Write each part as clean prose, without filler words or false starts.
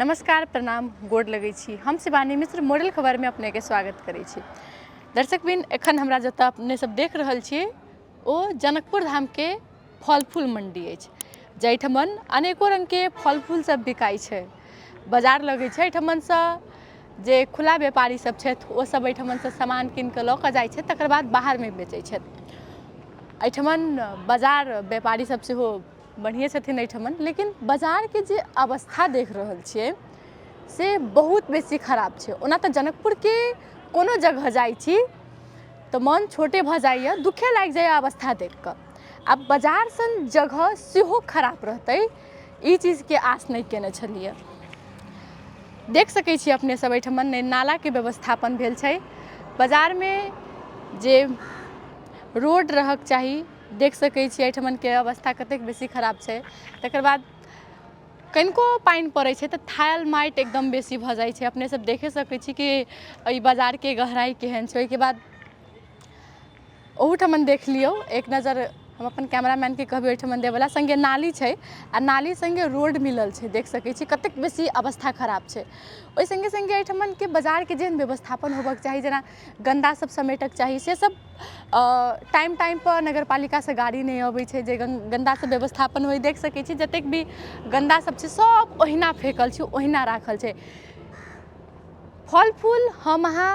नमस्कार, प्रणाम, गोड़ लगै छी। हम शिवानी मिश्र मॉडल खबरमे अपनेके स्वागत करै छी। दर्शकबिन, एखन हमरा जतऽ अपने सब देख रहल छी ओ जनकपुर धामके फल फूल मंडी अछि, जाहिठमन अनेको रङ्गके फल फूल सब बिकाइ छै। बाजार लगै छै एहिठमनसँ, जे खुला व्यापारी सब छथि ओ सब एहिठमनसँ सामान कीन कऽ लऽ कऽ जाइ छथि, तकर बाद बाहरमे बेचै छथि। एहिठमन बाजार व्यापारी सब सेहो बढ़िएँ छथिन एहिठमन, लेकिन बाजारके जे अवस्था देख रहल छियै से बहुत बेसी खराब छै। ओना तऽ जनकपुरके कोनो जगह जाइ छी तऽ मन छोटे भऽ जाइए, दुखे लागि जाइए अवस्था देखि कऽ। आब बाजार सन जगह सेहो खराब रहतै, ई चीजके आश नहि केने छलियै। देख सकै छी अपने सब, एहिठमन नहि नालाके व्यवस्थापन भेल छै, बाजारमे जे रोड रहक चाही। देख सकै छी एहिठमनके अवस्था कतेक बेसी खराब छै। तकर बाद कनिको पानि पड़ै छै तऽ थाल माटि एकदम बेसी भऽ जाइ छै। अपने सब देखे सकै छी कि एहि बाजारके गहराइ केहन छै। ओहिके बाद ओहूठमन देख लियौ एक नजर। हम अपन कैमरामैनके कहबै ओहिठमन देबऽला। सङ्गे नाली छै आ नाली सङ्गे रोड मिलल छै। देख सकै छी कतेक बेसी अवस्था खराब छै। ओहि सङ्गे सङ्गे एहिठमनके बाजारके जेहन व्यवस्थापन होबऽके चाही, जेना गन्दा सब समेटऽके चाही, से सब टाइम टाइमपर नगरपालिकासँ गाड़ी नहि अबै छै जे गन्दा सब व्यवस्थापन होइ। देख सकै छी जतेक भी गन्दा सब छै सब ओहिना फेकल छै, ओहिना राखल छै। फल फूल हम अहाँ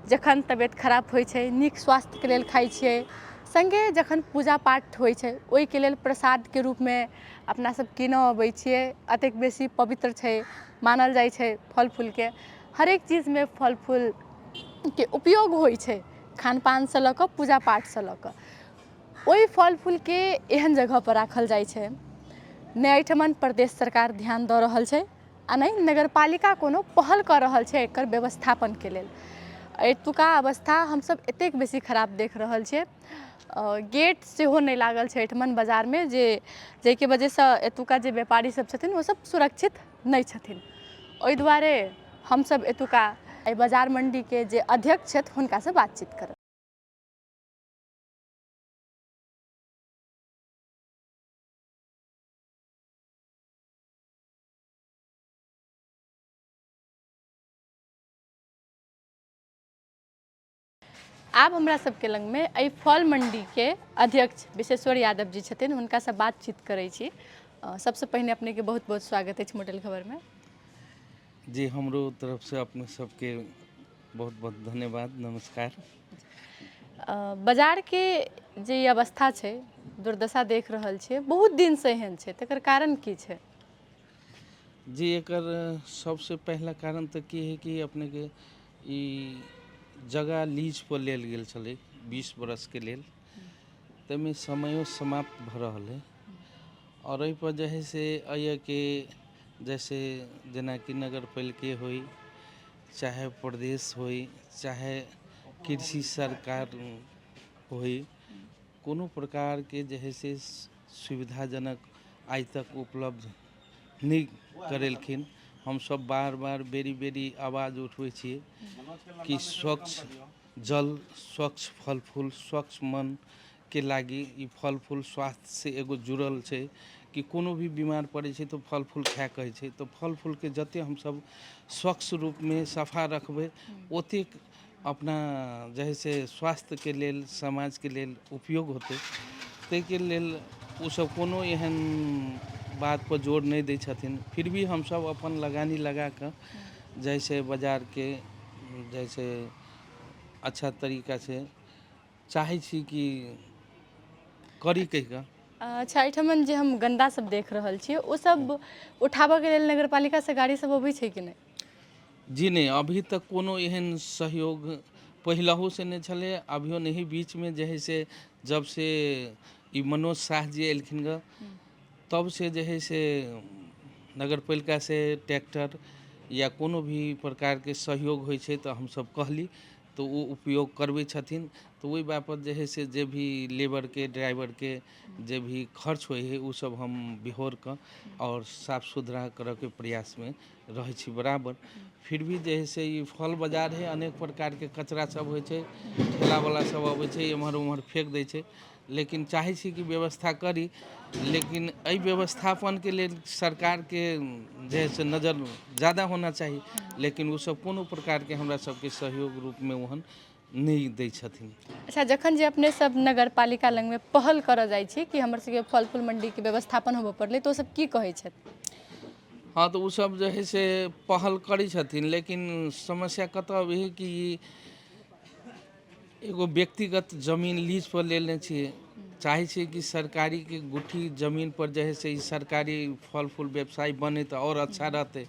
जखन तबियत खराब होइ छै नीक स्वास्थ्यके लेल खाइ छियै, सङ्गे जखन पूजा पाठ होइ छै ओहिके लेल प्रसादके रूपमे अपना सब कीनऽ अबै छियै। एतेक बेसी पवित्र छै, मानल जाइ छै फल फूलके। हरेक चीजमे फल फूलके उपयोग होइ छै, खान पानसँ लऽ कऽ पूजा पाठसँ लऽ कऽ। ओहि फल फूलके एहन जगहपर राखल जाइ छै, नहि एहिठमन प्रदेश सरकार ध्यान दऽ रहल छै आ नहि नगरपालिका कोनो पहल कऽ रहल छै एकर व्यवस्थापनके लेल। एतुका अवस्था हमसब एतेक बेसी खराब देख रहल छियै। गेट सेहो नहि लागल छै एहिठमन बाजारमे, जे जाहिके वजहसँ एतुका जे व्यापारी सब छथिन ओ सब सुरक्षित नहि छथिन। ओहि दुआरे हमसब एतुका एहि बाजार मण्डीके जे अध्यक्ष छथि हुनकासँ बातचीत करब। आब हमरा सबके लगमे एहि फल मण्डीके अध्यक्ष विशेश्वर यादव जी छथिन, हुनकासँ बातचीत करै छी। सबसँ पहिने अपनेके बहुत बहुत स्वागत अछि मोटल खबरमे। जी, हमरो तरफसँ अपने सबके बहुत बहुत धन्यवाद, नमस्कार। बाजारके जे ई अवस्था छै, दुर्दशा देख रहल छियै, बहुत दिनसँ एहन छै, तकर कारण की छै? जी, एकर सबसँ पहिला कारण तऽ की है कि अपनेके ई जगह लीजपर लेल गेल छलै 20 बरसके लेल, ताहिमे समयो समाप्त भऽ रहल है। आओर एहिपर जे है से एहिके जैसे जेनाकि नगरपालिके होइ, चाहे प्रदेश होइ, चाहे कृषि सरकार होइ, कोनो प्रकारके जे है से सुविधाजनक आइ तक उपलब्ध नहि करेलखिन। हमसब बार बार बेरी बेरी आवाज उठबै छियै कि स्वच्छ जल, स्वच्छ फल फूल, स्वच्छ मनके लागि ई फल फूल स्वास्थ्यसँ एगो जुड़ल छै कि कोनो भी बीमार पड़ै छै तऽ फल फूल खाए कहै छै। तऽ फल फूलके जतेक हमसब स्वच्छ रूपमे सफा रखबै ओतेक अपना जे हइ से स्वास्थ्यके लेल, समाजके लेल उपयोग होतै। ताहिके लेल ओसब कोनो एहन बातपर जोर नहि दै छथिन। फिर भी हमसब अपन लगानी लगा कऽ जइसे बाजारके जइसे अच्छा तरीकासँ चाहै छी कि करी कहि कऽ। अच्छा, एहिठमन जे हम गन्दा सब देख रहल छियै ओ सब उठाबऽके लेल नगरपालिकासँ गाड़ी सब अबै छै कि नहि? जी नहि, अभी तक कोनो एहन सहयोग पहिलहुसँ नहि छलै, अभियो नहि। बीचमे जे हइ से जब से ई मनोज साह जी एलखिन गऽ तब से जे हइ से नगरपालिकासँ ट्रैक्टर या कोनो भी प्रकारके सहयोग होइ छै तऽ हमसब कहली तऽ ओ उपयोग करबै छथिन। तऽ ओहि बाबत जे हइ से जे भी लेबरके, ड्राइवरके जे भी खर्च होइ हइ ओ सब हम बिहोर कऽ आओर साफ सुथरा करऽके प्रयासमे रहै छी बराबर। फिर भी जे हइ से ई फल बाजार हइ, अनेक प्रकारके कचरा सब होइ छै, ठेलावला सब अबै छै, एम्हर ओम्हर फेक दै छै। लेकिन चाहै छी कि व्यवस्था करी, लेकिन एहि व्यवस्थापनके लेल सरकारके जे है से नजर ज्यादा होना चाही, लेकिन ओसब कोनो प्रकारके हमरा सबके सहयोग रूपमे ओहन नहि दै छथिन। अच्छा, जखन जे अपने सब नगरपालिका लगमे पहल करऽ जाइ छी कि हमर सबके फल फूल मण्डीके व्यवस्थापन होबऽ पड़लै, तऽ ओसब की कहै छथि? हँ, तऽ ओसब जे है से पहल करै छथिन, लेकिन समस्या कतऽ अबै है कि एगो व्यक्तिगत जमीन लीज पर लेने छियै, चाहै छियै कि सरकारीके गुठी जमीन पर जे है से ई सरकारी फल फूल व्यवसाय बने तऽ आओर अच्छा रहतै,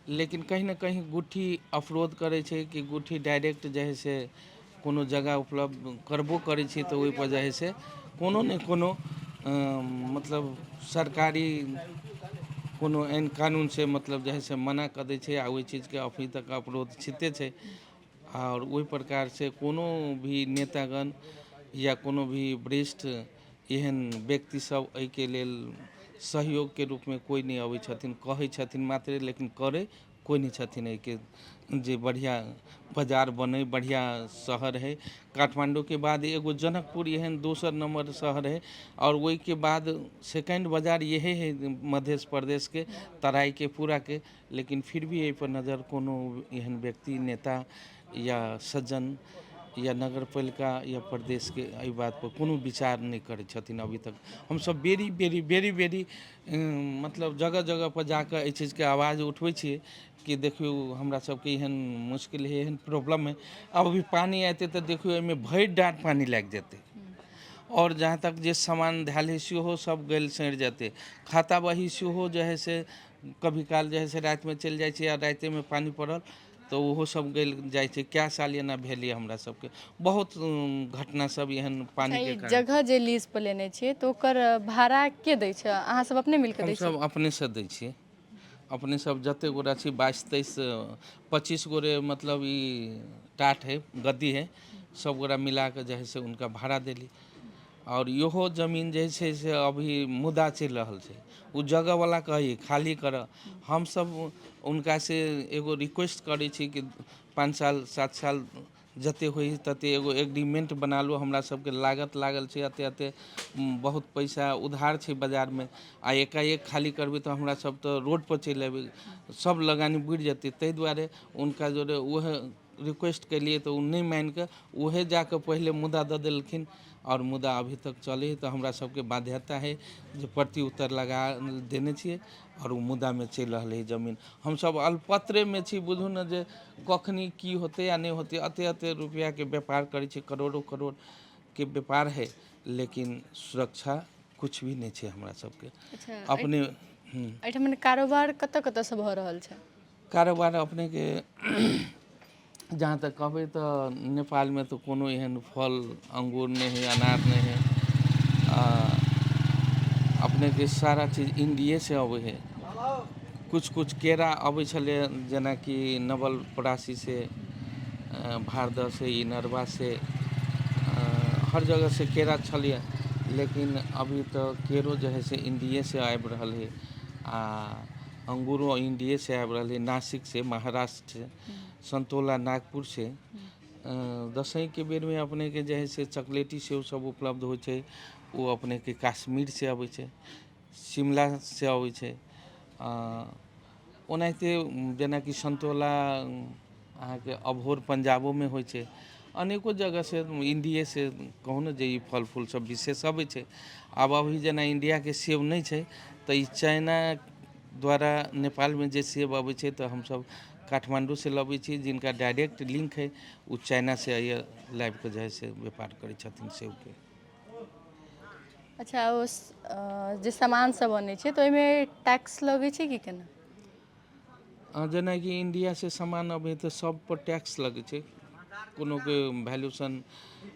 लेकिन कहीं ने कहीं गुठी अवरोध करै छै कि गुठी डायरेक्ट जे है से कोनो जगह उपलब्ध करबो करै छै तऽ ओहिपर जे है से कोनो ने कोनो मतलब सरकारी कोनो एहन कानून से मतलब जे है से मना कऽ दै छै, आ ओहि चीजके अभी तक अवरोध छिते छै। आओर ओहि प्रकारसँ कोनो भी नेतागण या कोनो भी वरिष्ठ एहन व्यक्ति सब एहिके लेल सहयोगके रूपमे कोइ नहि अबै छथिन, कहै छथिन मात्रे, लेकिन करै कोइ नहि छथिन। एहिके जे बढ़िआँ बाजार बनै, बढ़िआँ शहर हइ, काठमाण्डूके बाद एगो जनकपुर एहन दोसर नम्बर शहर हइ, आओर ओहिके बाद सेकेण्ड बाजार इहे हइ मध्य प्रदेशके तराइके पूराके, लेकिन फिर भी एहिपर नजर कोनो एहन व्यक्ति नेता या सज्जन या नगरपालिका या प्रदेशके एहि बातपर कोनो विचार नहि करै छथिन अभी तक। हमसब बेरी बेरी बेरी बेरी मतलब जगह जगहपर जाकऽ एहि चीजके आवाज उठबै छियै कि देखियौ हमरा सबके एहन मुश्किल हइ, एहन प्रॉब्लम हइ। आब अभी पानि एतै तऽ देखियौ एहिमे भरि डाँढ़ पानि लागि जेतै, आओर जहाँ तक जे सामान धयल हइ सेहो सब गलि सड़ि जेतै, खाता बही सेहो जे हइ से कभी काल जे हइ से रातिमे चलि जाइ छै आ रातिमे पानि पड़ल तऽ ओहो सब गलि जाइ छै। कए साल एना भेल यऽ हमरा सबके, बहुत घटना सब एहन पानिके कारण। जगह जे लीज पर लेने छियै तऽ ओकर भाड़ा के दै छै? अहाँ सब अपने मिलके दै छियै? हमसब अपनेसँ दै छियै, अपने सब जते गोरा छी 22 23 25 गोरे, मतलब ई टाट है गद्दी है, सब गोरा मिलाके जे है से उनका भाड़ा देली। आओर इहो जमीन जे छै से अभी मुद्दा चलि रहल छै, ओ जगहवला कहै खाली करऽ, हमसब हुनकासँ एगो रिक्वेस्ट करै छी कि 5 साल 7 साल जते होइ तते एगो एग्रीमेंट बना लू, हमरा सबके लागत लागल छै एते एते बहुत पैसा उधार छै बाजारमे, आ एकाएक खाली करबै तऽ हमरा सब तऽ रोडपर चलि अयबै, सब लगानी बुड़ि जेतै। ताहि दुआरे हुनका जोरे उएह रिक्वेस्ट केलियै तऽ ओ नहि मानिकऽ उहे जाकऽ पहिले मुद्दा दऽ देलखिन, आओर मुद्दा अभी तक चलै हइ, तऽ हमरा सबके बाध्यता हइ जे प्रति उत्तर लगा देने छियै आओर ओ मुद्दामे चलि रहल हइ जमीन। हमसब अल्पत्रेमे छी, बुझू ने जे कखनी की होतै आ नहि होतै। एते एते रुपैआके व्यापार करै छी, करोड़ो करोड़के व्यापार हइ, लेकिन सुरक्षा किछु भी नहि छै हमरा सबके। अपने एहिठाम कारोबार कतऽ कतऽसँ भऽ रहल छै? कारोबार अपनेके जहाँ तक कहबै तऽ नेपालमे तऽ कोनो एहन फल अङ्गूर नहि हइ, अनार नहि हइ, अपनेके सारा चीज इण्डियेसँ अबै हइ। किछु किछु केरा अबै छलै, जेनाकि नवलपरासीसँ, भारदहसँ, इनरवासँ, हर जगहसँ केरा छलैए, लेकिन अभी तऽ केरो जे हइ से इण्डियेसँ आबि रहल हइ, आ अंगूरो इण्डियेसँ आबि रहल हइ, नासिकसँ, महाराष्ट्रसँ, संतोला नागपुरसँ। दसैँके बेरमे अपनेके जे हइ से चॉकलेटी सेब सब उपलब्ध होइ छै, ओ अपनेके कश्मीरसँ अबै छै, शिमलासँ अबै छै। ओनाहिते जेनाकि संतोला अहाँके अबोहर पंजाबोमे होइ छै, अनेको जगहसँ इण्डियेसँ कहू ने जे ई फल फूल सब विशेष अबै छै। आब अभी जेना इण्डियाके सेब नहि छै तऽ ई चाइना द्वारा नेपालमे जे सेब अबै छै तऽ हमसब काठमाण्डूसँ लबै छी, जिनका डायरेक्ट लिंक हइ ओ चाइनासँ लाबिकऽ जे हइ से व्यापार करै छथिन सेबके। अच्छा, ओ जे सामान सब अनै छै तऽ ओहिमे टैक्स लगै छै कि केना? जेनाकि इण्डियासँ सामान अबै तऽ सबपर टैक्स लगै छै, कोनोके वैल्यूशन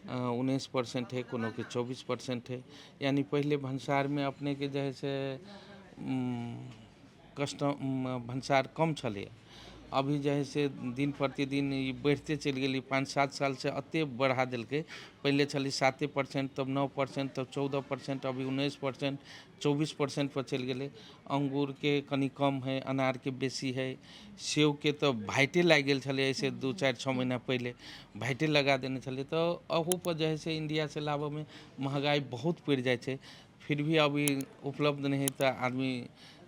19% हइ, कोनोके 24% हइ। यानि पहिले भन्सारमे अपनेके जे हइ से कस्टम भन्सार कम छलैए, अभी जे हइ से दिन प्रतिदिन ई बढ़िते चलि गेलै। 5-7 सालसँ एतेक बढ़ा देलकै। पहिले छलै 7%, तब 9%, तब 14%, अभी 19%, 24% पर चलि गेलै। अंगूरके कनि कम हइ, अनारके बेसी हइ। सेबके तऽ भाइटे लागि गेल छलै, एहिसँ 2-4-6 महीना पहिले भाइटे लगा देने छलै। तऽ अहूपर जे हइ से इण्डियासँ लाबऽमे महगाइ बहुत पड़ि जाइ छै। फिर भी अभी उपलब्ध नहि हइ तऽ आदमी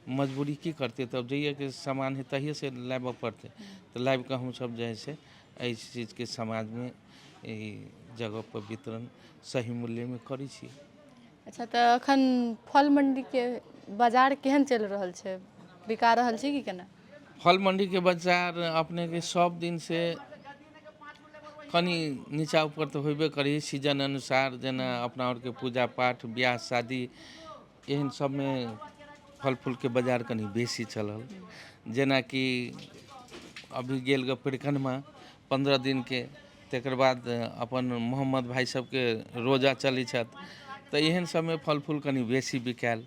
मजबूरी की करतै? तब जहियाके सामान हइ तहिएसँ लाबऽ पड़तै। तऽ लाबिकऽ हमसब जे हइ से एहि चीजके समाजमे एहि जगहपर वितरण सही मूल्यमे करै छी। अच्छा, तऽ एखन फल मण्डीके बाजार केहन चलि रहल छै? बिका रहल छै कि केना? फल मण्डीके बाजार अपनेके सब दिनसँ कनि नीचा ऊपर तऽ होबे करै है सीजन अनुसार। जेना अपना आरके पूजा पाठ, बियाह शादी, एहन सबमे फल फूलके बाजार कनि बेसी चलल। जेनाकि अभी गेल गऽ परिक्रमा 15 दिनके, तकर बाद अपन मोहम्मद भाइ सबके रोजा चलै छथि, तऽ एहन सबमे फल फूल कनि बेसी बिकायल।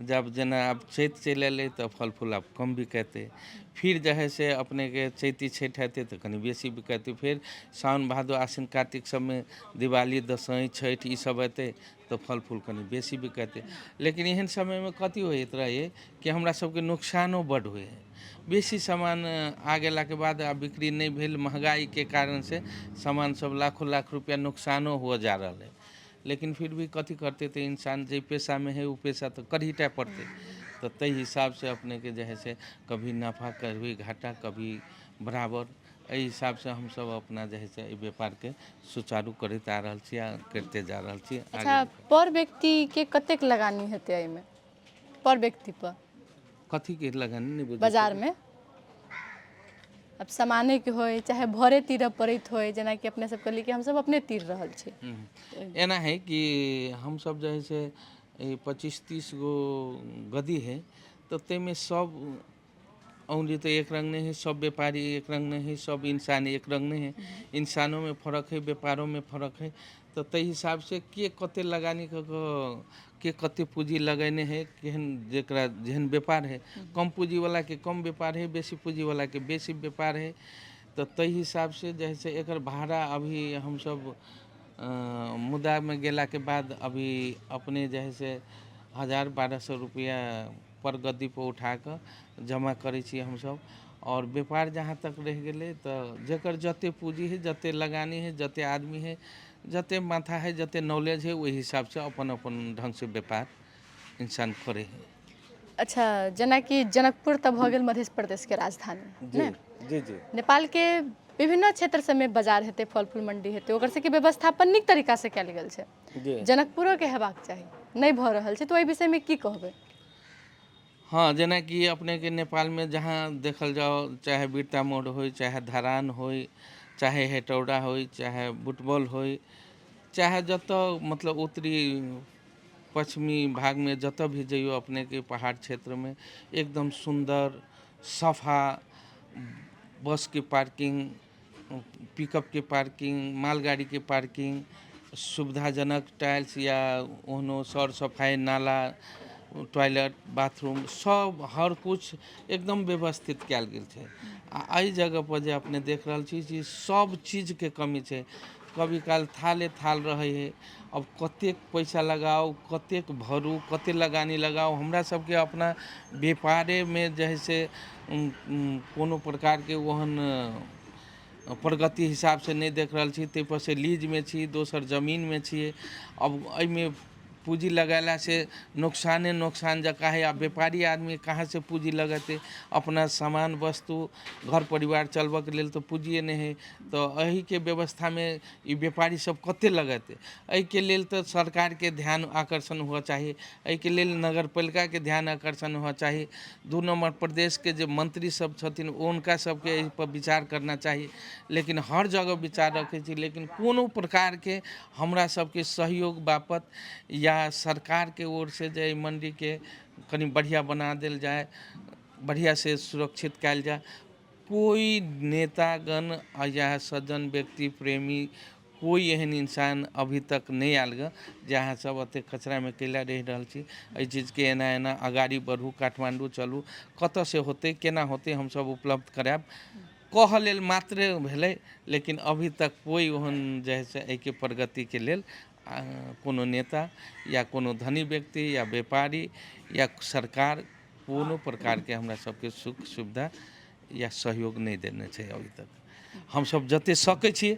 जब जेना आब चैत चलि अयलै तऽ फल फूल आब कम बिकेतै। फिर जे हइ से अपनेके चैती छठि हेतै तऽ कनि बेसी बिकेतै। फेर साओन, भादो, आसिन, कार्तिक सबमे दिवाली, दशईं, छठि ई सब एतै तऽ फल फूल कनि बेसी बिकेतै। लेकिन एहन समयमे कथी होइत रहै कि हमरा सबके नुकसानो बड्ड होइ हइ। बेसी सामान आ गेलाके बाद आ बिक्री नहि भेल, महगाइके कारणसँ सामान सब लाखो लाख रुपैआ नुकसानो हुअ जा रहल हइ। लेकिन फिर भी कथी करतै? तऽ इंसान जाहि पेशामे हइ ओ पेशा तऽ करही टा पड़तै। तऽ ताहि हिसाबसँ अपनेके जे हइ से कभी नफा, कभी घाटा, कभी बराबर, एहि हिसाबसँ हमसब अपना जे हइ से एहि व्यापारके सुचारू करैत आ रहल छी आ करिते जा रहल छी। अच्छा, पर व्यक्तिके कतेक लगानी हेतै एहिमे, पर व्यक्ति पर? कथीके लगानी नहि बुझै? बाजारमे अब सामानेके होय चाहे भरे तीरऽ पड़ैत होय, जेनाकि अपने सब कहलियै कि हमसब अपने तीर रहल छी। एना है कि हमसब जे है से 25-30 गो गदी है, तऽ ताहिमे सब औंगली तऽ एक रंग नहि है, सब व्यापारी एक रंग नहि है, सब इंसान एक रंग नहि है। इंसानोमे फरक है, व्यापारोमे फरक है। तऽ ताहि हिसाबसँ के कते लगानी कऽ कऽ, के कते पूँजी लगेने है, केहन जकरा जेहन व्यापार है। कम पूँजीवलाके कम व्यापार है, बेसी पूँजीवलाके बेसी व्यापार है। तऽ ताहि हिसाबसँ जे है से एकर भाड़ा अभी हमसब मुद्दामे गेलाके बाद अभी अपने जे है से 1000-1200 रुपैआ पर गद्दीपर उठाकऽ जमा करै छी हमसब। आओर व्यापार जहाँ तक रहि गेलै तऽ जकर जते पूँजी हइ, जते लगानी हइ, जते आदमी हइ, जते माथा हइ, जते नॉलेज हइ, ओहि हिसाबसँ अपन अपन ढङ्गसँ व्यापार इंसान करै हइ। अच्छा, जेनाकि जनकपुर तऽ भऽ गेल मध्य प्रदेशके राजधानी। जी जी जी। नेपालके विभिन्न क्षेत्र सबमे बाजार हेतै, फल फूल मण्डी हेतै, ओकर सबके व्यवस्थापन नीक तरीकासँ कयल गेल छै। जनकपुरोके हेबाक चाही, नहि भऽ रहल छै, तऽ ओहि विषयमे की कहबै? हँ, जेनाकि अपनेके नेपालमे जहाँ देखल जाउ, चाहे बिरता मोड़ होइ, चाहे धरान होइ, चाहे हेटौडा होइ, चाहे बुटबल होइ, चाहे जतऽ मतलब उत्तरी पश्चिमी भागमे जतऽ भी जइयौ, अपनेके पहाड़ क्षेत्रमे एकदम सुन्दर सफा बसके पार्किंग, पिकअपके पार्किंग, मालगाड़ीके पार्किंग, सुविधाजनक टाइल्स या ओहनो सर सफाइ, नाला, टॉयलेट, बाथरूम, सब हर कुछ एकदम व्यवस्थित कयल गेल छै। आ एहि जगहपर जे अपने देख रहल छी जे सब चीजके कमी छै। कभी काल थाले थाल रहै हइ। अब कतेक पैसा लगाउ, कतेक भरू, कतेक लगानी लगाउ? हमरा सबके अपना व्यापारेमे जे हइ से कोनो प्रकारके ओहन प्रगति हिसाबसँ नहि देख रहल छी। ताहिपर से लीजमे छी, दोसर जमीनमे छियै। अब एहिमे पूँजी लगेलासँ नोकसाने नोकसान जकाँ हइ। आब व्यापारी आदमी कहाँसँ पूँजी लगेतै? अपना सामान वस्तु, घर परिवार चलबऽके लेल तऽ पूँजिए नहि हइ। तऽ एहिके व्यवस्थामे ई व्यापारी सब कतेक लगेतै? एहिके लेल तऽ सरकारके ध्यान आकर्षण हुअ चाही, एहिके लेल नगरपालिकाके ध्यान आकर्षण हुअ चाही। 2 नम्बर प्रदेशके जे मंत्री सब छथिन, हुनका सबके एहिपर विचार करना चाही। लेकिन हर जगह विचार रखै छी, लेकिन कोनो प्रकारके हमरा सबके सहयोग बापत या सरकारके ओरसँ जे एहि मण्डीके कनि बढ़िआँ बना देल जाय, बढ़िआँसँ सुरक्षित कयल जाय, कोइ नेतागण या सज्जन व्यक्ति प्रेमी कोइ एहन इंसान अभी तक नहि आयल गऽ जे अहाँ सब एते कचरामे कैला रहि रहल छी, एहि चीजके एना एना अगाड़ी बढ़ू, काठमाण्डू चलू, कतऽसँ होतै, केना होतै, हमसब उपलब्ध करायब कहऽ लेल मात्रे भेलै। लेकिन अभी तक कोइ ओहन जे है से एहिके प्रगतिके लेल कोनो नेता या कोनो धनी व्यक्ति या व्यापारी या सरकार कोनो प्रकारके हमरा सबके सुख सुविधा या सहयोग नहि देने छै अभी तक। हमसब जते सकै छी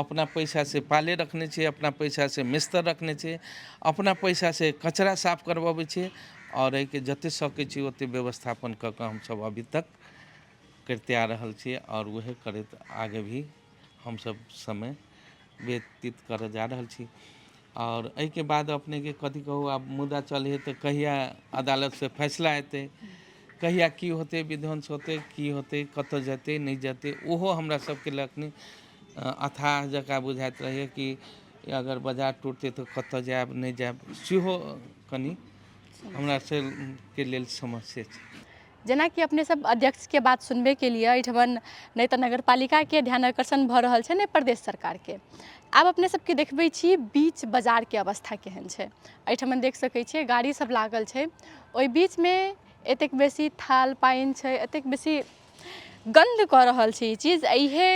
अपना पैसासँ पाले रखने छियै, अपना पैसासँ मेस्तर रखने छियै, अपना पैसासँ कचरा साफ करबबै छियै आओर एहिके जते सकै छी ओते व्यवस्थापन कऽ कऽ हमसब अभी तक करिते आ रहल छियै आओर वएह करैत आगे भी हमसब समय व्यतीत करऽ जा रहल छी। आओर एहिके बाद अपनेके कथी कहू, आब मुद्दा चलै हइ तऽ कहिया अदालतसँ फैसला एतै, कहिया की होतै, विध्वंस होतै, की होतै, कतऽ जेतै, नहि जेतै, ओहो हमरा सबके लए अखनी अथाह जकाँ बुझाइत रहैए कि अगर बाजार टूटतै तऽ कतऽ जायब, नहि जायब, सेहो कनि हमरा सबके लेल समस्या छै। जेनाकि अपने सब अध्यक्षके बात सुनबे केलियै, एहिठमन नहि तऽ नगरपालिकाके ध्यान आकर्षण भऽ रहल छै, नहि प्रदेश सरकारके। आब अपने सबके देखबै छी बीच बाजारके अवस्था केहन छै। एहिठमन देख सकै छियै गाड़ी सब लागल छै, ओहि बीचमे एतेक बेसी थाल पानि छै, एतेक बेसी गन्ध कऽ रहल छै ई चीज। इहे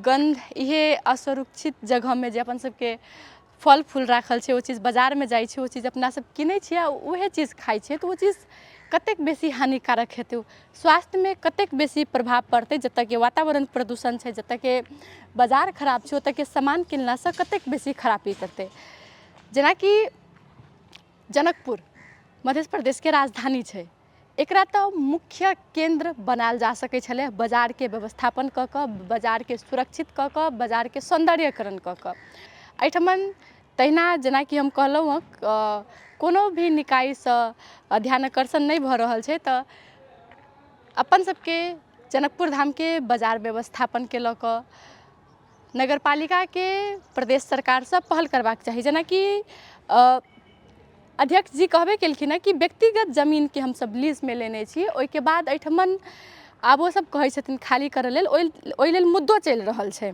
गन्ध, इहे असुरक्षित जगहमे जे अपन सबके फल फूल राखल छै, ओ चीज बाजारमे जाइ छै, ओ चीज अपना सब किनै छियै आ उएह चीज खाइ छियै, तऽ ओ चीज कतेक बेसी हानिकारक हेतै, स्वास्थ्यमे कतेक बेसी प्रभाव पड़तै। जतऽके वातावरण प्रदूषण छै, जतऽके बाजार खराब छै, ओतऽके सामान किनलासँ कतेक बेसी खरापी करतै। जेनाकि जनकपुर मध्य प्रदेशके राजधानी छै, एकरा तऽ मुख्य केन्द्र बनायल जा सकै छलै बाजारके व्यवस्थापन कऽ कऽ, बाजारके सुरक्षित कऽ कऽ, बाजारके सौन्दर्यकरण कऽ कऽ। एहिठमन तहिना जेनाकि हम कहलहुँ हँ, कोनो भी निकायसँ ध्यानाकर्षण नहि भऽ रहल छै, तऽ अपन सबके जनकपुर धामके बाजार व्यवस्थापनके लऽ कऽ नगरपालिकाके प्रदेश सरकारसँ पहल करबाक चाही। जेनाकि अध्यक्ष जी कहबे केलखिन हँ कि व्यक्तिगत जमीनके हमसब लीजमे लेने छी, ओहिके बाद एहिठमन आब ओसब कहै छथिन खाली करऽ लेल, ओहि लेल मुद्दो चलि रहल छै।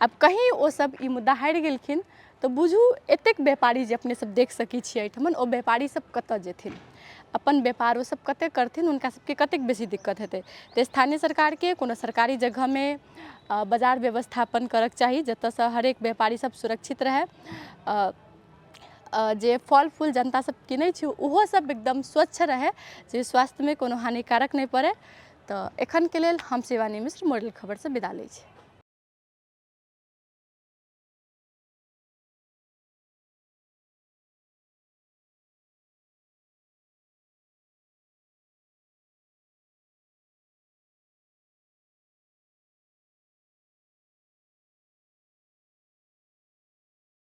आब कहीँ ओसब ई मुद्दा हारि गेलखिन तऽ बुझू एतेक व्यापारी जे अपने सब देख सकै छियै एहिठमन, ओ व्यापारी सब कतऽ जेथिन, अपन व्यापार ओसब कतेक करथिन, हुनका सबके कतेक बेसी दिक्कत हेतै। तऽ स्थानीय सरकारके कोनो सरकारी जगहमे बाजार व्यवस्थापन करऽके चाही, जतऽसँ हरेक व्यापारी सब सुरक्षित रहै, जे फल फूल जनता सब किनै छै ओहो सब एकदम स्वच्छ रहै, जे स्वास्थ्यमे कोनो हानिकारक नहि पड़ै। तऽ एखनके लेल हम शिवानी मिश्र मॉडल खबरसँ विदा लै छी।